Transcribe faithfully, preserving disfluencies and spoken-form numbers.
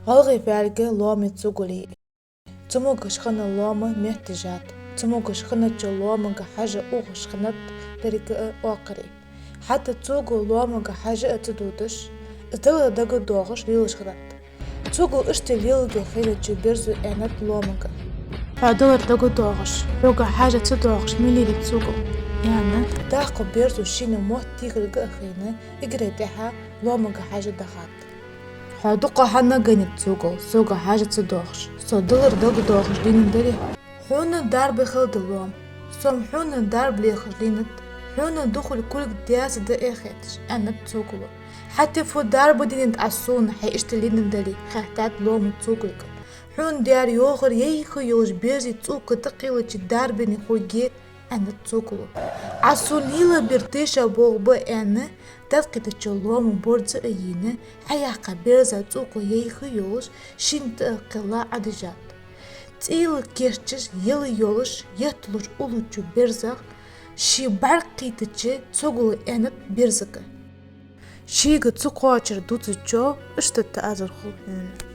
ГӀалгӀай фаьлга лоамий цугулий. Цамогаш хинна лоам метташ яц. Цамогаш хиннача лоамага хьажа ухаш хиннад берригаш а оакхарий. ХӀаьта цугул лоамага хьажа а ца дувцаш, из далар дагадоагӀаш лелаш хиннад. Цугул иштта лелагӀа хиннача берзо аьннад лоамага: «Хьо далар дагадоагӀаш, хьога хьажа ца доагӀаш ма лелий, цугул», — аьнна. Даккха берзо шийна мотт техаргга а хайна, эггара тӀехьа лоамага хьажа дахад. «Хьо дукха хьанна гайнад, цугул, сога хьажа ца доагӀаш, со далар дагадоагӀаш лийнадале хьо. Хьона дарба хилда, лоам, со-м хьона дарба лехаш лийнад, хьона духьал кулг даьсса да эхь хеташ», — аьннад цугуло. «ХӀаьта фу дарба дийнад Ӏа сона, хьо иштта лийнадале?» — хаьттад лоамо цугулга. «Хьона даьр йоахар яйха йолаш берзий цӀока тӀакхеллача дарбане хургья», — аьннад цугуло. «Ӏа сона лелабер тешаболх ба», — аьнна, дӀакхийтача лоамо борз а йийна, хьаяьккха берза цӀока яйха йолаш, шийна тӀакхелла Ӏодижад. ЦӀийла керчаш, яла йолаш, етталуш уллача берзах ший бӀарг кхийтача, цугуло аьннад берзага: «Шийга ца кхоачар дувцачоа иштта тӀаазар хул хьона».